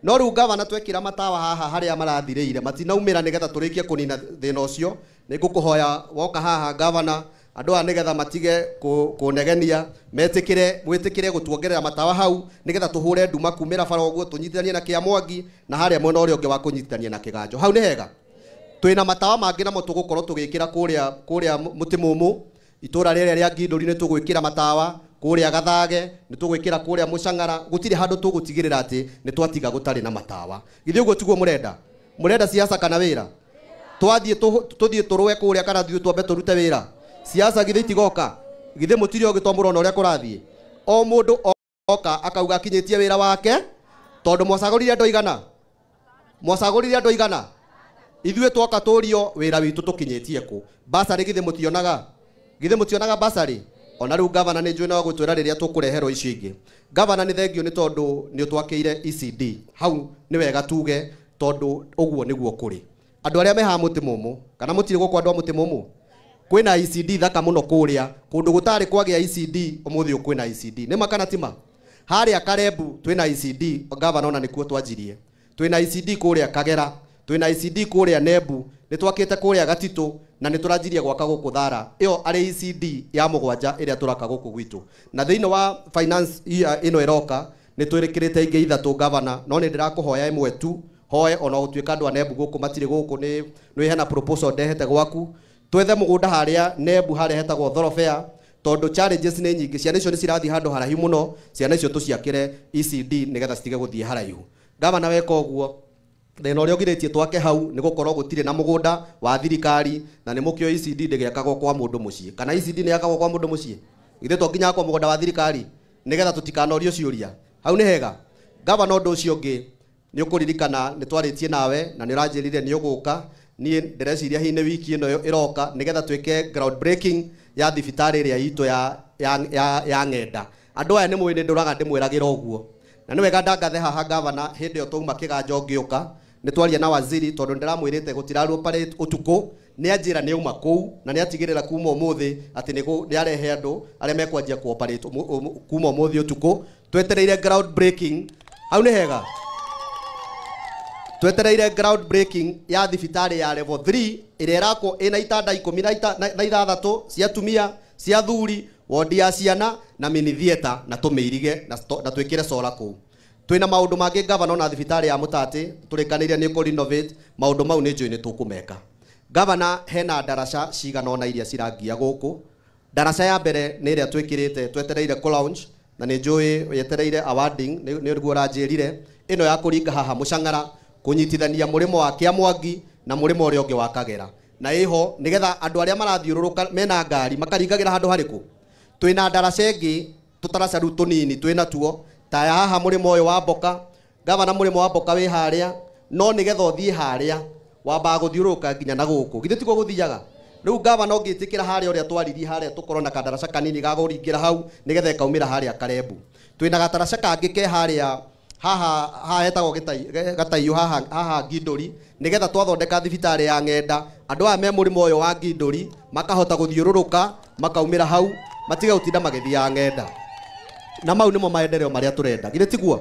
No rĩu gavana twekĩra matawa haha harĩa marathirĩire matinaumĩra nĩgetha tũrĩkie kũnina thĩna ũcio. Nĩ ngũkũhoya woka haha gavana, andũ aya nĩgetha matige kũnegenia, metĩkĩre mwĩtĩkĩre gũtuongerera matawa hau nĩgetha tũhũre nduma kumĩra bara ũguo, tũnyitithanie na Kĩamwangi na harĩa mwena ũrĩa ũngĩ wa kũnyitithania na Kĩganjo. Hau nĩ hega. Twĩna matawa mangĩ namo tũgũkorwo tũgĩkĩra kũrĩa mũtĩ mũmũ, itũra rĩrĩa rĩa Ngindũri nĩ tũgwĩkĩra matawa, kũrĩa Gathage nĩ tũgwĩkĩra, kũrĩa Mũcang'ara, gũtirĩ handũ tũgũtigĩrĩra atĩ nĩ twatiga gũtarĩ na matawa. Githĩ ũguo tiguo mũrenda? Mũrenda siasa kana wĩra? Twathiĩ tũthiĩ tũrũe kũrĩa kana tũthiĩ twambe tũrute wĩra? Siasa githĩ itigoka? Githĩ mũtirĩ ogĩ to mũrona ũrĩa kũrathiĩ? O mũndũ oka akauga akinyĩtie wĩra wake, tondũ mwacagũrire andũ aigana? Mwacagũrire andũ aigana? Ithuĩ twoka tũrio wĩra witũ tũkinyĩtie kũ? Basarĩ githĩ mũtionaga? Githĩ mũtionaga basarĩ? Ona rĩu gavana nĩ njũĩ no gũtwĩra rĩrĩa tũkũreherwo icio ingĩ. Gavana nĩ thengio nĩ tondũ nĩ ũtwakĩire ECD. Hau nĩ wega tuge tondũ ũguo nĩguo kũrĩ. Andũ arĩa me haha mũtĩ mũmũ, kana mũtirĩ gũkũ andũ a mũtĩ mũmũ? Kwĩna ECD thaka mũno kũrĩa, kũndũ gũtarĩ kwagĩa ECD, ũmũthĩ ũyũ kwĩna ECD. Nĩ ma kana ti ma? Harĩa Karembu twĩna ECD, gavana ona nĩkuo twanjirie. Twĩna ECD kũrĩa Kagera, twĩna ECD kũrĩa Nembu, nĩ twakĩte kũrĩa Gatitũ, na nĩ tũranjirie gwaka gũkũ Thara. Ĩyo arĩ ECD ya mũgwanja ĩrĩa tũraka gũkũ gwitũ. Na thĩinĩ wa finance ĩno ĩroka, nĩ twĩrĩkĩrĩte ingĩ ithatũ gavana, no nĩ ndĩrakũhoya ĩmwe tu, hoe ona gũtuĩka andũ a Nembu gũkũ matirĩ gũkũ, nĩ hena proposal ndehete gwaku. Twethe mũgũnda harĩa Nembu harĩa hetagwo Thoroughfare, tondũ challenges nĩ nyingĩ, ciana icio nĩ cirathiĩ handũ haraihu mũno, ciana icio tũciakĩre ECD nĩgetha citige gũthiĩ haraihu. Gavana weka ũguo, thĩna ũrĩa ũgirĩtie twake hau nĩ gũkorwo gũtirĩ na mũgũnda wa thirikari, na nĩ mũkĩo ECD ndĩgĩakagwo kwa mũndũ mũciĩ. Kana ECD nĩ yakagwo kwa mũndũ mũciĩ? Githĩ to nginya akwo mũgũnda wa thirikari nĩgetha tũtikanorio ciũria? Hau nĩ hega. Gavana, ũndũ ũcio ũngĩ nĩ ũkũririkana nĩ twarĩtie nawe na nĩ ũranjĩrire nĩ ũgũka. Niĩ ndĩreciria hihi nĩ wiki ĩno ĩroka nĩgetha twĩke ground breaking ya thibitarĩ ĩrĩa itũ ya Ng'enda. Andũ aya nĩ mũĩ nĩ ndũraga ndĩmwĩragĩra ũguo. Na nĩ wega ndangathe haha gavana, hĩndĩ ĩyo twauma Kĩganjo ngĩũka, nĩ twaria na waziri tondũ ndĩramwĩrĩte gũtirarwo parade ũtukũ, nĩ anjĩra nĩ auma kũu na nĩ atigĩrĩra kuma ũmũthĩ atĩ nĩ arehe andũ arĩa mekwanjia kũoperate kuma ũmũthĩ ũtukũ. Twetereire ground breaking. Hau nĩ hega. Twetereire ground breaking ya thibitarĩ ya level 3 ĩrĩa ĩrakwo ĩna itanda ikũmi na ithathatũ cia atumia, cia athuri, wodi ya ciana na mini theater, na tũmĩirige na twĩkĩre solar kũu. Twĩna maũndũ mangĩ gavana, ona thibitarĩ ya Mũtatĩ tũrĩkanĩire nĩ kũ renovate, maũndũ mau nĩ njũĩ nĩ tũkũmeka. Gavana, hena ndaraca cigana ũna iria cirangia gũkũ. Ndaraca ya mbere nĩ ĩrĩa twĩkĩrĩte twetereire kũ launch, na nĩ njũĩ yetereire awarding, nĩguo ũranjĩrire, ĩno ya kũringa haha Mũcang'ara kũnyitithania mũrĩmo wa Kĩamwangi na mũrĩmo ũrĩa ũngĩ wa Kagera, na ĩho nĩgetha andũ arĩa marathiũrũrũka mena ngari makaringagĩra handũ harĩkũ. Twĩna ndaraca ĩngĩ, tũtaraca rĩu tũnini twĩna tuo ta ya haha mũrĩmo ũyũ wa Mboka. Gavana, mũrĩmo wa Mboka wĩ harĩa, no nĩgetha ũthiĩ harĩa wambaga gũthiũrũrũka nginya na gũkũ, githĩ tiguo gũthiaga? Rĩu gavana, ũngĩtĩkĩra harĩa ũrĩa twaririe harĩa tũkorwo na kandaraca kanini ga kũringĩra hau nĩgetha ĩkaumĩra harĩa Karembu. Twĩna gataraca kangĩ ke harĩa haha haha hetagwo Gataiũ haha haha Ngindũri, nĩgetha twathondeka thibitarĩ ya Ng'enda, andũ aya me mũrĩmo ũyũ wa Ngindũri makahota gũthiũrũrũka makaumĩra hau, matige gũtinda magĩthiaga Ng'enda. Na mau nĩmo maendeleo marĩa tũrenda, githĩ tiguo?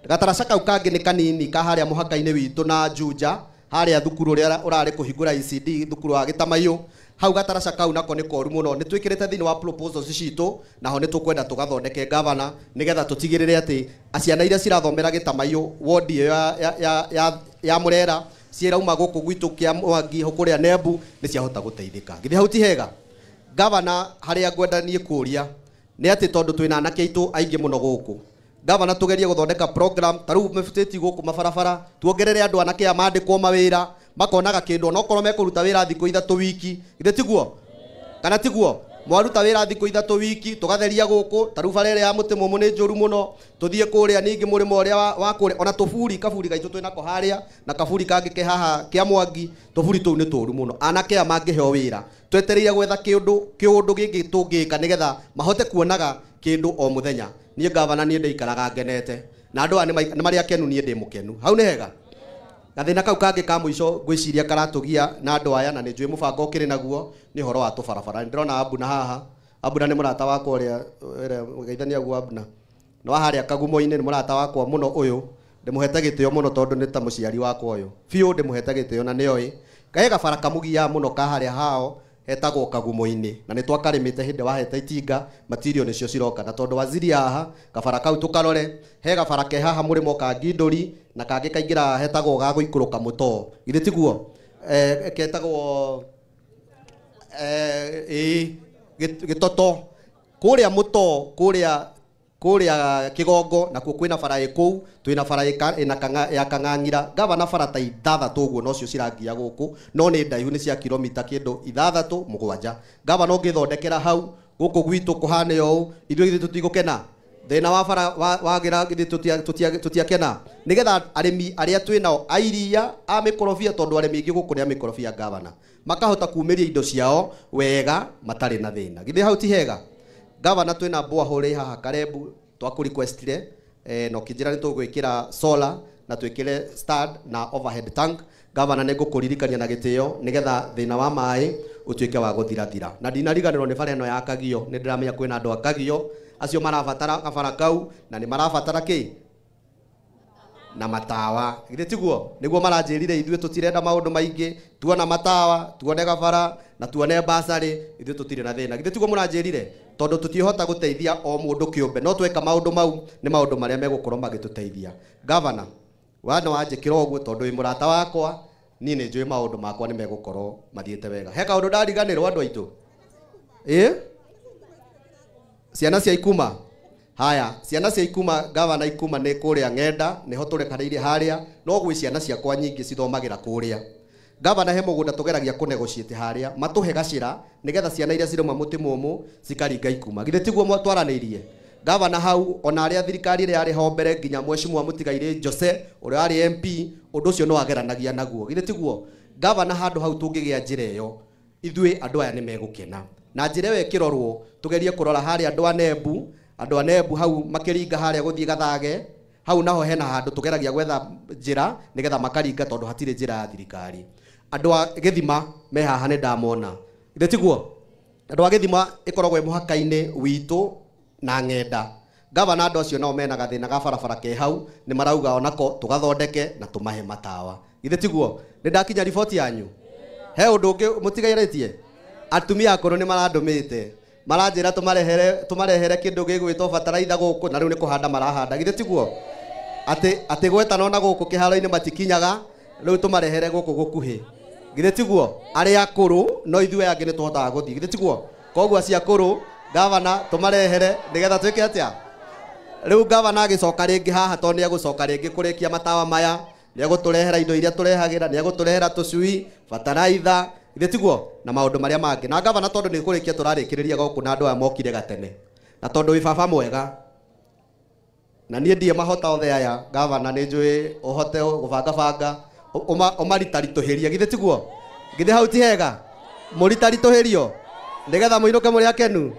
Gataraca kau kangĩ nĩ kanini ka harĩa mũhaka-inĩ witũ na Juja, harĩa thukuru ũrĩa ũrarĩ kũhingũra ECD, thukuru wa Gĩtamaiyũ hau. Gataraca kau nako nĩ koru mũno, nĩ twĩkĩrĩte thĩinĩ wa proposals citũ, naho nĩ tũkwenda tũgathondeke gavana, nĩgetha tũtigĩrĩre atĩ ciana iria cirathomera Gĩtamaiyũ wodi ĩyo ya Mũrera cirauma gũkũ gwitũ kĩa Mwangi kũrĩa Nembu nĩ ciahota gũteithĩka. Githĩ hau ti hega, gavana? Harĩa ngwenda niĩ kũria nĩ atĩ tondũ twĩna anake aitũ aingĩ mũno gũkũ, gavana, tugerie gũthondeka program ta rĩu mĩbutĩti gũkũ mabarabara, tuongerere andũ anake aya mandĩkwo mawĩra makonaga kĩndũ, onokorwo mekũruta wĩra thikũ 3 wiki. Githĩ tiguo kana tiguo? Mwaruta wĩra thikũ 3 wiki, tũgatheria gũkũ. Ta rĩu bara ĩrĩa ya mũtĩ mũmũ nĩ njũru mũno, tũthiĩ kũrĩa ningĩ mũrĩmo ũrĩa wa kũrĩa, ona tũburi, kaburi gaitũ twĩnako harĩa na kaburi kangĩ ke haha kĩa Mwangi, tũburi tũu nĩ tũru mũno. Anake aya mangĩheo wĩra, twetereire gwetha kĩũndũ gĩkĩ tũngĩka nĩgetha mahote kuonaga kĩndũ o mũthenya. Niĩ gavana, niĩ ndĩikaraga ngenete na andũ aya nĩ marĩ akenu, niĩ ndĩ mũkenu. Hau nĩ hega. Gathĩna kau kangĩ ka mũico ngwĩciria karatũgia na andũ aya, na nĩ njũĩ mũbango ũkĩrĩ naguo, nĩ ũhoro wa tũbarabara. Nĩ ndĩrona Abuna haha. Abuna nĩ mũrata wakwa ũrĩa geithania guo. Abuna no harĩa Kagumo-inĩ, nĩ mũrata wakwa mũno ũyũ. Ndĩmũhete gĩtĩo mũno tondũ nĩ ta mũciari wakwa ũyũ. Biũ ndĩmũhete gĩtĩo na nĩoĩ. Kahe gabara kamũgiaga mũno ka harĩa hao hetagwo Kagumo-inĩ, na nĩ twakarimĩte hĩndĩ wahete itinga, material nĩcio ciroka. Na tondũ waziri haha kabara kau tũkarore, he gabara ke haha mũrĩmo ka Ngindũri na kangĩ kaingĩra hetagwo ga gũikũrũka Mũtoo, githĩ tiguo? Ketagwo Gĩtoto kũrĩa Mũtoo, kũrĩa Kĩgongo, nakuo kwĩna bara ĩ kũu, twĩna bara ĩna ya Kang'ang'ira. Gavana bara ta 6 ũguo nocio cirangia gũkũ, no nĩ ndaihu, nĩ cia kilomita kĩndũ 6 7. Gavana ũngĩthondekera hau gũkũ gwitũ kũhane ũũ, ithuĩ githĩ tũtigũkena? Thĩna wa bara wagĩra githĩ tũtiakena? Nĩgetha arĩmi arĩa twĩ nao a iria, a mĩkorobia, tondũ arĩmi aingĩ gũkũ nĩ a mĩkorobia gavana, makahota kumĩria indo ciao wega matarĩ na thĩna. Githĩ hau ti hega? Gavana twĩna borehole haha Karembu twakũ requestire, na ũkĩnjĩra nĩ tũgwĩkĩra solar na twĩkĩre stand na overhead tank. Gavana nĩ ngũkũririkania na gĩtĩo nĩgetha thĩna wa maĩ ũtuĩke wa gũthirathira. Na ndinariganĩrwo nĩ bara ĩno ya Kagio, nĩ ndĩramenya kwĩna andũ a Kagio acio marabatara gabara kau, na nĩ marabatara kĩ? Na matawa. Githĩ tiguo? Nĩguo maranjĩrire ithuĩ tũtirenda maũndũ maingĩ, tuona matawa, tuone gabara na tuone basarĩ, ithuĩ tũtirĩ na thĩna. Githĩ tiguo mũranjĩrire? Tondũ tũtihota gũteithia o mũndũ kĩũmbe, no tweka maũndũ mau nĩ maũndũ marĩa megũkorwo magĩtũteithia. Gavana, wana wanjĩkĩra ũguo tondũ wĩ mũrata wakwa, niĩ nĩ njũĩ maũndũ makwa nĩ megũkorwo mathiĩte wega. He kaũndũ ndariganĩrwo andũ aitũ? Ĩ? Ciana cia Ikuma. Haya, ciana cia Ikuma, gavana Ikuma nĩ kũrĩa Ng'enda, nĩho tũrekanĩire harĩa, no gwĩ ciana ciakwa nyingĩ cithomagĩra kũrĩa. Gavana he mũgũnda tũgeragia kũnegotiate harĩa, matũhe gacĩra nĩgetha ciana iria cirĩma mũtĩ mũmũ cikaringa Ikuma. Githĩ tiguo twaranĩirie? Gavana hau ona arĩa thirikari ĩrĩa yarĩ ho mbere nginya mheshimiwa Mũtigairĩ Jose ũrĩa warĩ MP, ũndũ ũcio no ageranagia naguo. Githĩ tiguo? Gavana handũ hau tũngĩgĩa njĩra ĩyo, ithuĩ andũ aya nĩ megũkena. Na njĩra ĩyo ĩkĩrorwo, tũgerie kũrora harĩa andũ a Nembu, andũ a Nembu hau makĩringa harĩa gũthiĩ Gathage, hau naho hena handũ tũgeragia gwetha njĩra nĩgetha makaringa tondũ hatirĩ njĩra ya thirikari. Andũ a Gĩthima me haha nĩ ndamona. Githĩ tiguo? Andũ a Gĩthima ĩkoragwo ĩ mũhaka-inĩ witũ na Ng'enda. Gavana andũ acio nao mena gathĩna ga barabara ke hau, nĩ marauga onako tũgathondeke na tũmahe matawa. Githĩ tiguo? Nĩ ndakinya riboti yanyu? He ũndũ ũngĩ mũtigairĩtie? Atumia akũrũ nĩ marandũmĩte, maranjĩra tũmarehere kĩndũ gĩgwĩtwo bataraitha gũkũ, na rĩu nĩ kũhanda marahanda. Githĩ tiguo? Atĩ gwetana ona gũkũ kĩharo-inĩ matikinyaga, rĩu tũmarehere gũkũ gũkuhĩ. Githĩ tiguo? Arĩa akũrũ no ithuĩ angĩ nĩ tũhotaga gũthiĩ. Githĩ tiguo? Koguo acio akũrũ gavana tũmarehere nĩgetha twĩke atĩa? Rĩu gavana agĩcoka rĩngĩ haha, tondũ nĩegũcoka rĩngĩ kũrĩkia matawa maya, nĩegũtũrehera indo iria tũrehagĩra, nĩegũtũrehera tũcui, bataraitha, githĩ tiguo? Na maũndũ marĩa mangĩ. Na gavana tondũ nĩ kũrĩkia tũrarĩkĩrĩria gũkũ na andũ aya mokire gatene, na tondũ wĩ baba mwega, na niĩ ndiĩ mahota othe aya, gavana nĩ njũĩ ũhote gũbangabanga, ũmaritaritũhĩrie. Githĩ tiguo? Githĩ hau ti hega? Mũritaritũhĩrio nĩgetha mũinũke mũrĩ akenu.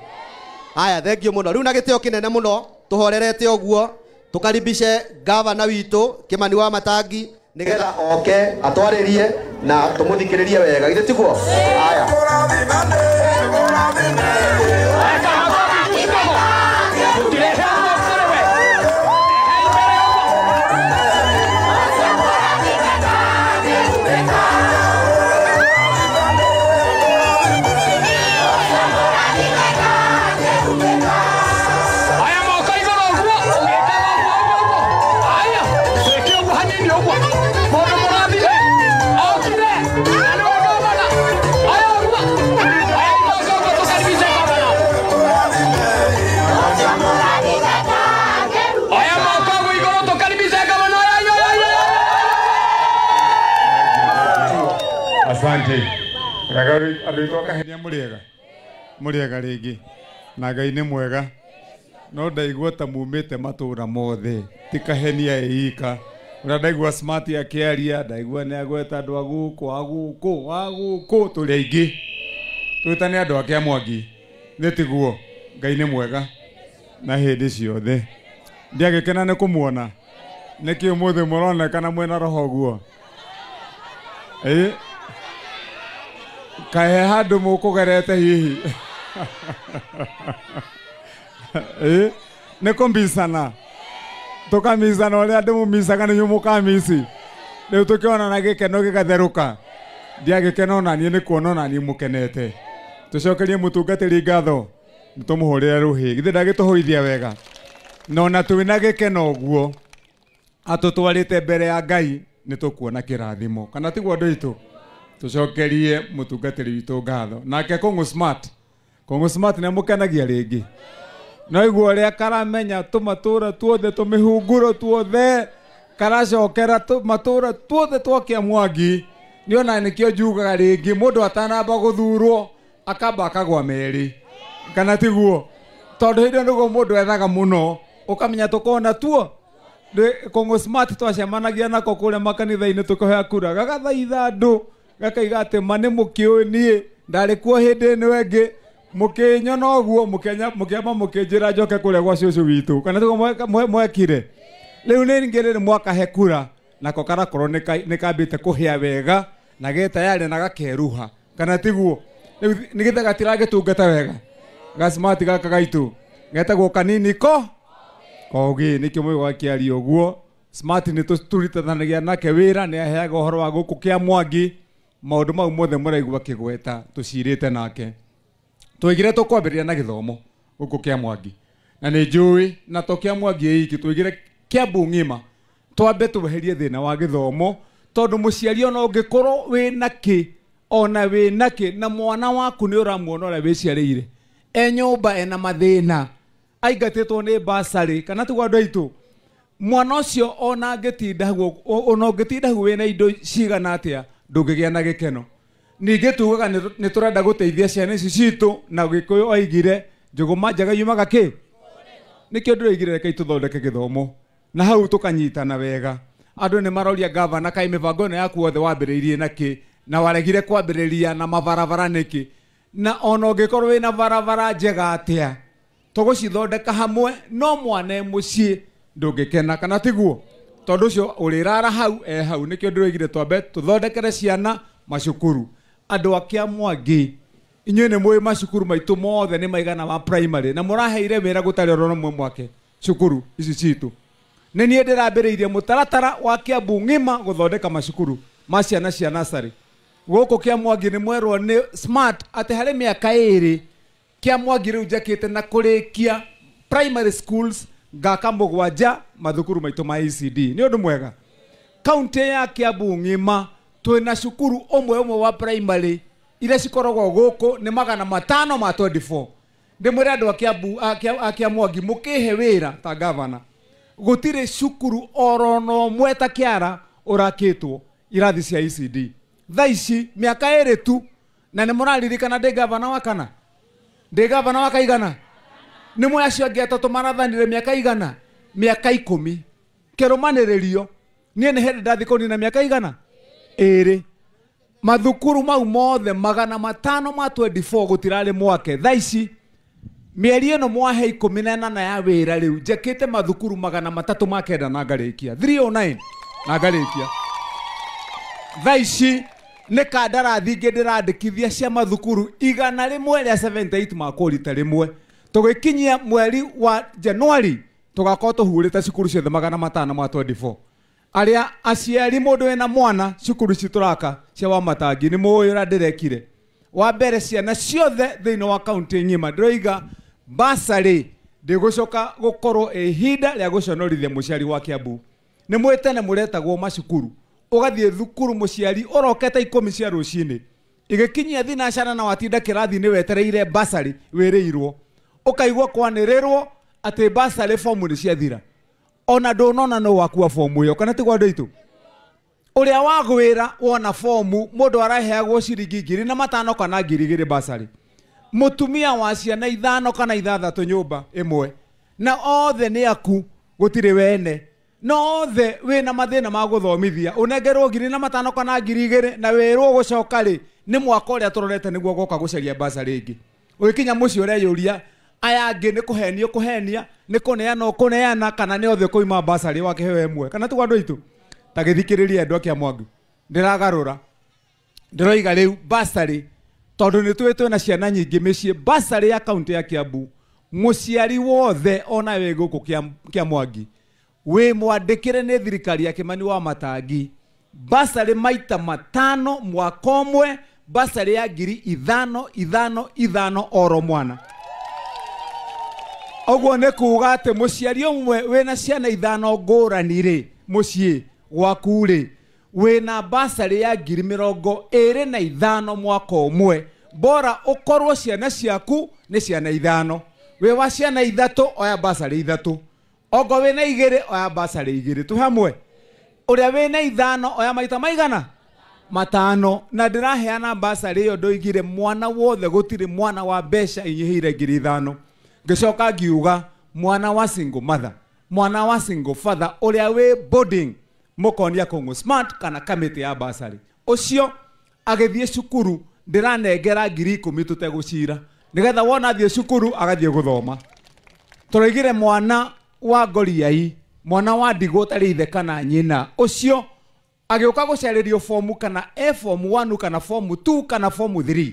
Haya, thengiũ mũno. Rĩu na gĩtĩo kĩnene mũno tũhorerete ũguo, tũkaribishe gavana witũ Kĩmani wa Matangi nĩgetha oke atwarĩrie na tũmũthikĩrĩrie wega. Githĩ tiguo? Haya. Asante. Andũ kahenia mũrĩega. Mũrĩega rĩngĩ. Na Ngai nĩ mwega. No ndaigua ta mumĩte matũra mothe. Ti kahenia ĩika. Ũrĩa ndaigua Smart akĩaria, ndaigua nĩ agweta andũ a gũkũ, a gũkũ, a gũkũ, tũrĩ aingĩ. Twĩtane andũ a Kĩamwangi. Nĩ tiguo. Ngai nĩ mwega. Na hĩndĩ ciothe. Ndiagĩkena nĩ kũmuona. Nĩkĩ ũmũthĩ mũronekana mwĩna roho ũguo? Ĩ? Kahe handũ mũkũgerete hihi? Ĩ? Nĩ kũmbicana. Tũkamicana ũrĩa andũ mũmicaga nĩ inyuĩ mũkamici. Rĩu tũkĩonana gĩkeno gĩgatherũka. Ndiagĩkena ona niĩ nĩ kuona ona niĩ mũkenete. Tũcokerie mũtungatĩri ngatho. Nĩtũmũhũrĩre rũhĩ. Githĩ ndagĩtũhũithia wega. Na ona twĩna gĩkeno ũguo atũtwarĩte mbere ya Ngai nĩtũkuona kĩrathimo. Kana tiguo andũ aitũ? Tũcokerie mũtungatĩri witũ ngatho. Nake Kũng'ũ Smart. Kũng'ũ Smart nĩamũkenagia rĩngĩ. No igua ũrĩa karamenya tũmatũra tuothe tũmĩhunguro tuothe karacokera tũmatũra tuothe twa Kĩamwangi. Nĩona nĩkĩo njugaga rĩngĩ mũndũ atanamba gũthurwo akamba akagwa merĩ. Kana tiguo? Tondũ hĩndĩ ĩyo nĩguo mũndũ ethaga mũno ũkamenya tũkona tuo. Kũng'ũ Smart twacemanagia nako kũrĩa makanitha-inĩ tũkĩhoya kura gagathaitha andũ gakaiga atĩ ma nĩ mũkĩũĩ niĩ ndarĩ kuo hĩndĩ ĩno ĩngĩ mũkĩnyona ũguo mũkĩamba mũkĩnjĩra njoke kũrĩa gwa cũcũ witũ kana tiguo mwekire. Rĩu nĩ ningĩ rĩrĩ mwakahe kura nako karakorwo nĩ kambĩte kũhĩa wega na ge tayarĩ na gakeruha kana tiguo. Rĩu nĩgetha gatiragĩtungata wega ga Smart gaka gaitũ getagwo kanini ko kogi nĩkĩo mũigo akĩaria ũguo. Smart nĩ tũrutithanagia nake wĩra nĩ aheaga ũhoro wa gũkũ Kĩamwangi maũndũ mau mothe mũraigua akĩgweta tũcirĩte nake. Tũigire tũkwambĩrĩria na gĩthomo gũkũ Kĩamwangi na nĩ njũĩ na to Kĩamwangi ĩiki tũigire Kĩambu ng'ima twambe tweherie thĩna wa gĩthomo tondũ mũciari ona ũngĩkorwo wĩna kĩ ona wĩna kĩ na mwana waku nĩ ũramuona ũrĩa wĩciarĩire e nyũmba ena mathĩna aingatĩtwo nĩ basarĩ kana tiguo andũ aitũ mwana ũcio ona angĩtinda hau ona ũngĩtinda hau wĩna indo cigana atĩa ndũngĩgĩa na gĩkeno. Ningĩ tugaga nĩ tũrenda gũteithia ciana ici citũ na Gĩkũyũ oigire njũgũma njega yumaga kĩ nĩkĩo ndĩroigire rekei tũthondeke gĩthomo na hau tũkanyitana wega. Andũ nĩ maroria gavana kaĩ mĩbango ĩno yaku yothe wambĩrĩirie na kĩ na waregire kwambĩrĩria na mabarabara nĩkĩ na ona ũngĩkorwo wĩna barabara njega atĩa tũgũcithondeka hamwe no mwana mũciĩ ndũngĩkena kana tiguo tondũ ũcio ũrĩrara hau e hau. Nĩkĩo ndĩroigire twambe tũthondekere ciana macukuru. Andũ a Kĩamwangi inyuĩ nĩ mũĩ macukuru maitũ mothe nĩ maigana ma primary na mũraheire wĩra gũtarĩ oro ũmwe mwake cukuru ici citũ. Nĩ niĩ ndĩrambĩrĩirie mũtaratara wa Kĩambu ng'ima gũthondeka macukuru ma ciana cia nursery. Gũkũ Kĩamwangi nĩ mwerwo nĩ Smart atĩ harĩ mĩaka ĩrĩ Kĩamwangi rĩu njakĩte na kũrĩkia primary schools ngaka mũgwanja mathukuru maitũ ma ECD. Nĩ ũndũ mwega. Kaunti ya Kĩambu ng'ima twĩna cukuru ũmwe ũmwe wa primary iria cikoragwo gũkũ nĩ 524. Ndĩmwĩre andũ a Kĩambu a Kĩamwangi mũkĩhe wĩra ta gavana gũtirĩ cukuru oro na ũmwe ta Kĩara ũrakĩtwo irathi cia ECD thaa ici mĩaka ĩrĩ tu. Na nĩ mũraririkana ndĩ gavana wa kana ndĩ gavana wa kaigana nĩ mwe acio angĩ atatũ marathanire mĩaka igana mĩaka 10 kĩrũmanĩrĩrio. Niĩ nĩ hĩndĩ ndathiĩ kũnina mĩaka igana ĩrĩ. Mathukuru mau mothe 524 gũtirarĩ mwake thaa ici mĩeri ĩno mwahe 18 ya wĩra rĩu njakĩte mathukuru 309 na ngarĩkia 309 na ngarĩkia. Thaa ici nĩ kandarathi ingĩ ndĩrandĩkithia cia mathukuru 178 ma kũrita rĩmwe. Tũgĩkinyia mweri wa Januari tũgakorwo tũhurĩte cukuru ciothe 524. Arĩa aciari mũndũ wĩna mwana cukuru ici tũraka cia Wamatangi nĩ mũĩ ũrĩa ndĩrekire. Wa mbere ciana ciothe thĩinĩ wa kaunti ng'ima ndĩroiga basarĩ ndĩgũcoka gũkorwo ihinda rĩa gũconorithia mũciari wa Kĩambu. Nĩ mwĩ tene mũretagwo macukuru ũgathiĩ thukuru mũciari ũrokete 10 cia rũcinĩ igĩkinyia thinacara na watinda kĩrathi-inĩ wetereire basarĩ wĩrĩirwo ũkaigua kwanĩrĩrwo atĩ basarĩ fomu nĩ ciathira ona ndũnona no wakua fomu ĩyo kana tiguo andũ aitũ. Ũrĩa wagwĩra wona fomu mũndũ araheagwo ciringi 1500 kana 2000 basarĩ. Mũtumia wa ciana 5 kana 6 nyũmba ĩmwe na othe nĩ aku gũtirĩ wene no othe wĩna mathĩna ma gũthomithia ũnengerwo 1500 kana 2000 na wĩrwo gũcoka rĩ nĩ mwaka ũrĩa tũrorete nĩguo goka gũcaria basarĩ ĩngĩ. Ũgĩkinya mũciĩ ũreyũria aya angĩ nĩ kũhenio kũhenia nĩ kũneana ũkũneana kana nĩ othe kũima basarĩ wakĩheo ĩmwe kana tiguo andũ aitũ. Ta gĩthikĩrĩria andũ a Kĩamwangi ndĩragarũra ndĩroiga rĩu basarĩ tondũ nĩ tũĩ twĩna ciana nyingĩ mĩciĩ basarĩ ya kaunti ya Kĩambu mũciari wothe ona wĩ gũkũ Kĩamwangi Wĩ mwandĩkĩre nĩ thirikari ya Kimani wa Matangi basarĩ maita 5 mwaka ũmwe, basarĩ ya 5,000 5 5 oro mwana. Ũguo nĩ kuga atĩ mũciari ũmwe wĩna ciana 5 ngũrani rĩ mũciĩ gwaku rĩ wĩna basarĩ ya 25,000 mwaka ũmwe, bora ũkorwo ciana ciaku nĩ ciana 5. Wĩ wa ciana 3 oya basarĩ 3, ongo wĩna 2 oya basarĩ 2, tu hamwe. Ũrĩa wĩna 5 oya maita maigana 5. Na ndĩraheana basarĩ ĩyo ndoigire mwana wothe, gũtirĩ mwana wa mbeca inyihĩire 5,000. Ngĩcoka ngiuga mwana wa single mother, mwana wa single father ũrĩa wĩ boarding mũkonia Kũng'ũ Smart kana kamĩtĩ ya basarĩ, ũcio agĩthiĩ cukuru ndĩranengera 10,000 tũtegũcira, nĩgetha wona athiĩ cukuru agathiĩ gũthoma. Tũroigire mwana wa ngoriai, mwana wa ndigwa ũtarĩ ithe kana nyina, ũcio agĩũka gũcarĩrio fomu kana e fomu 1 kana fomu 2 kana fomu 3,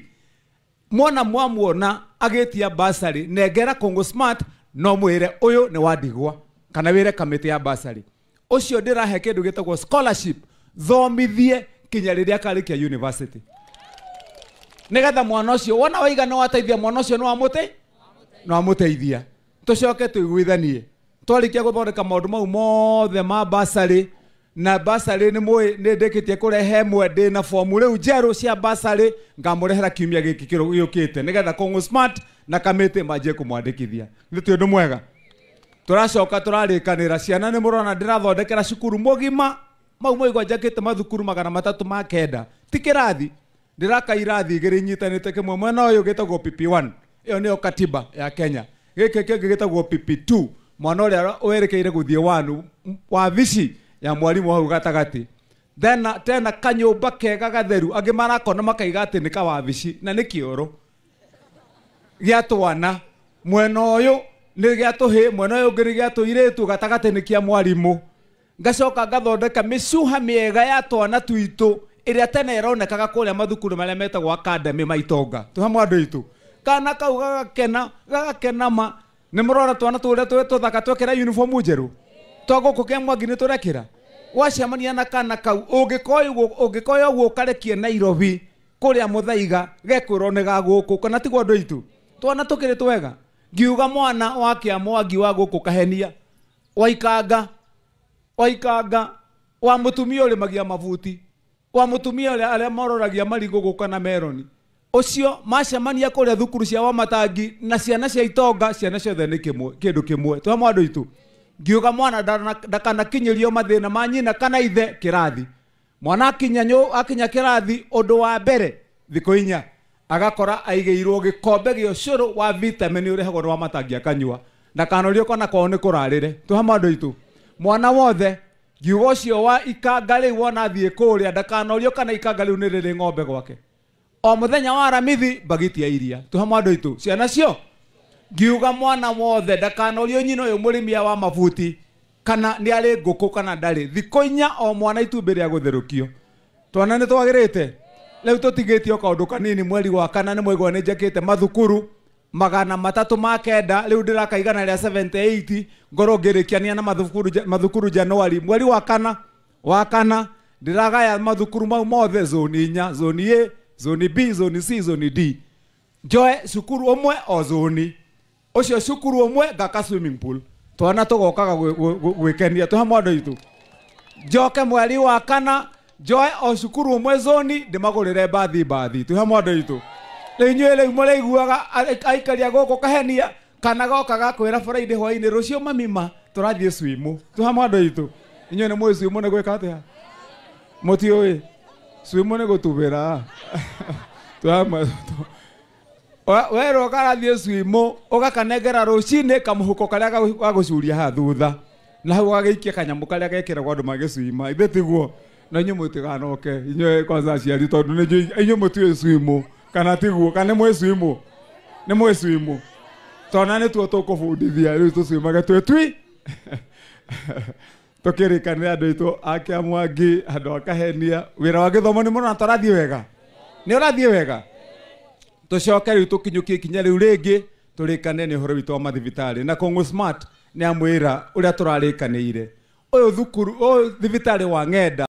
mwana mwamuona agĩtia basarĩ nengera Kũng'ũ Smart, no mwĩre ũyũ nĩ wa ndigwa kana wĩre kamĩtĩ ya basarĩ. Ũcio ndĩrahe kĩndũ gĩtagwo scholarship, thomithie kinya rĩrĩa akarĩkia university, nĩgetha mwana ũcio wona waiga nĩ wateithia mwana ũcio, nĩ wamũteithia. Tũcoke tũiguithanie twarĩkia gũthondeka maũndũ mau mothe ma basarĩ. Na basarĩ nĩ mũĩ nĩ ndĩkĩtie kũrehe ĩmwe, ndĩna fomu rĩu njerũ cia basarĩ ngamũrehera kiumia gĩkĩ gĩũkĩte, nĩgetha Kũng'ũ Smart na kamĩtĩ manjie kũmwandĩkithia. Nĩ ti ũndũ mwega? Tũracoka tũrarĩkanĩra ciana nĩ mũrona ndĩrathondekera cukuru mũgima mau mwaigua njakĩte mathukuru 309, ti kĩrathi ndĩraka irathi 2 inyitanĩte kĩmwe mwena ũyũ gĩtagwo PP1, ĩyo nĩyo katiba ya Kenya, gĩkĩ kĩngĩ gĩtagwo PP2, mwana ũrĩa werekeire gũthiĩ wanu wabici ya mwarimu hau gatagatĩ. Then tena kanyũmba kega gatheru, angĩ marakona makaiga atĩ nĩ kawabici na nĩ kĩoro gĩa twana, mwena ũyũ nĩ gĩa tũhĩ, mwena ũyũ ũngĩ nĩ gĩa tũirĩtu, gatagatĩ nĩ kĩa mwarimu. Ngacoka ngathondeka mĩcuha mĩega ya twana twitũ ĩrĩa tene ĩronekaga kũrĩa mathukuru marĩa metagwo academy ma itonga. Tũhamwe andũ aitũ, kana kau gagakena gagakena ma. Nĩ mũrona twana tũrĩa tũthaka twekĩra uniform njerũ twa gũkũ kĩa Mwangi nĩ tũrekĩra. Wacemania na kana kau ũngĩkoya ũguo ũkarekie Nairobi kũrĩa Mũthaiga gekwĩrwo nĩ ga gũkũ, kana tiguo andũ aitũ? Twana tũkĩrĩ twega. Ngiuga mwana wa kĩa Mwangi wa gũkũ Kahenia, waikanga waikanga, wa mũtumia ũrĩmagia mabuti, wa mũtumia ũrĩa arĩa mororagia marigũ gũka na meroni, ũcio macemania kũrĩa thukuru cia Wamatangi na ciana cia itonga, ciana ciothe nĩ kĩmwe, kĩndũ kĩmwe. Tũhamwe andũ aitũ. Ngiuga mwana ndakanakinyĩrio mathĩna ma nyina kana ithe kĩrathi. Mwana akinya kĩrathi, ũndũ wa mbere thikũ 4 agakora aigĩirwo gĩkombe gĩa ũcũrũ wa vitamin ũrehagwo nĩ Wamatangi akanyua, ndakanorio kana kwao nĩ kũrarĩre. Tũhamwe andũ aitũ. Mwana wothe ngiuga ũcio wa ikanga rĩu wona athiĩ kũrĩa ndakanorio kana ikanga rĩu nĩ rĩrĩ ng'ombe gwake. O mũthenya wa Aramithi mbagiti ya iria. Tũhamwe andũ aitũ. Ciana cio ngiuga mwana wothe ndakanorio nyina ũyũ mũrĩmia wa mabuti kana nĩ arĩ ngũkũ kana ndarĩ, thikũ 4 o mwana itumbĩ rĩa gũtherũkio. Twana nĩ twagĩrĩte rĩu tũtigĩtio kaũndũ kanini. Mweri wa 4 nĩ mwaigua nĩ njakĩte mathukuru 309, rĩu ndĩraka 178, ngorwo ngĩrĩkiania na mathukuru Januari. Mweri wa 4 ndĩragaya mathukuru mau mothe zoni 4, zoni A, zoni B, zoni C, zoni D. Njoe cukuru ũmwe o zoni ũcio cukuru ũmwe ngaka swimming pool, twana tũgokaga gwĩkenia. Tũhamwe andũ aitũ. Njoke mweri wa 4 njoe o cukuru ũmwe zoni ndĩmagũrĩre mbathi. Tũhamwe andũ aitũ. Rĩu inyuĩ rĩu mũraiguaga aikaria gũkũ Kahenia kana goka gakwĩra Friday hwainĩ rũciũ mamima tũrathiĩ swimu. Tũhamwe andũ aitũ. Inyuĩ nĩ mũĩ swimu nĩ gwĩka atĩa? Mũtiũĩ swimu nĩ gũtubĩra. Tũhamwe werwo karathiĩ swimu ũgakanengera rũcinĩ kamũhuko karĩa gagũcuria haha thutha, na hau ũgagĩikia kanyamũ karĩa gekĩragwo andũ magĩcwima. Ithe tiguo? Na inyuĩ mũtiganoke inyuĩ kwanza aciari, tondũ nĩ inyuĩ mũtiũĩ swimu kana tiguo? Kana nĩ mũĩ swimu? Nĩ mũĩ swimu? Twana nĩ tuo tũkũbundithia rĩu tũcwimage twĩ twi. Tũkĩrĩkanĩre andũ aitũ a Kĩamwangi, andũ a Kahenia, wĩra wa gĩthomo nĩ mũrona ta ũrathiĩ wega? Nĩ ũrathiĩ wega? Tũcoke rĩu tũkinyũkie ikinya rĩu rĩngĩ tũrĩkane nĩ ũhoro witũ wa mathibitarĩ. Na Kũng'ũ Smart nĩ amwĩra ũrĩa tũrarĩkanĩire. Ũyũ thukuru, ũyũ thibitarĩ wa Ng'enda.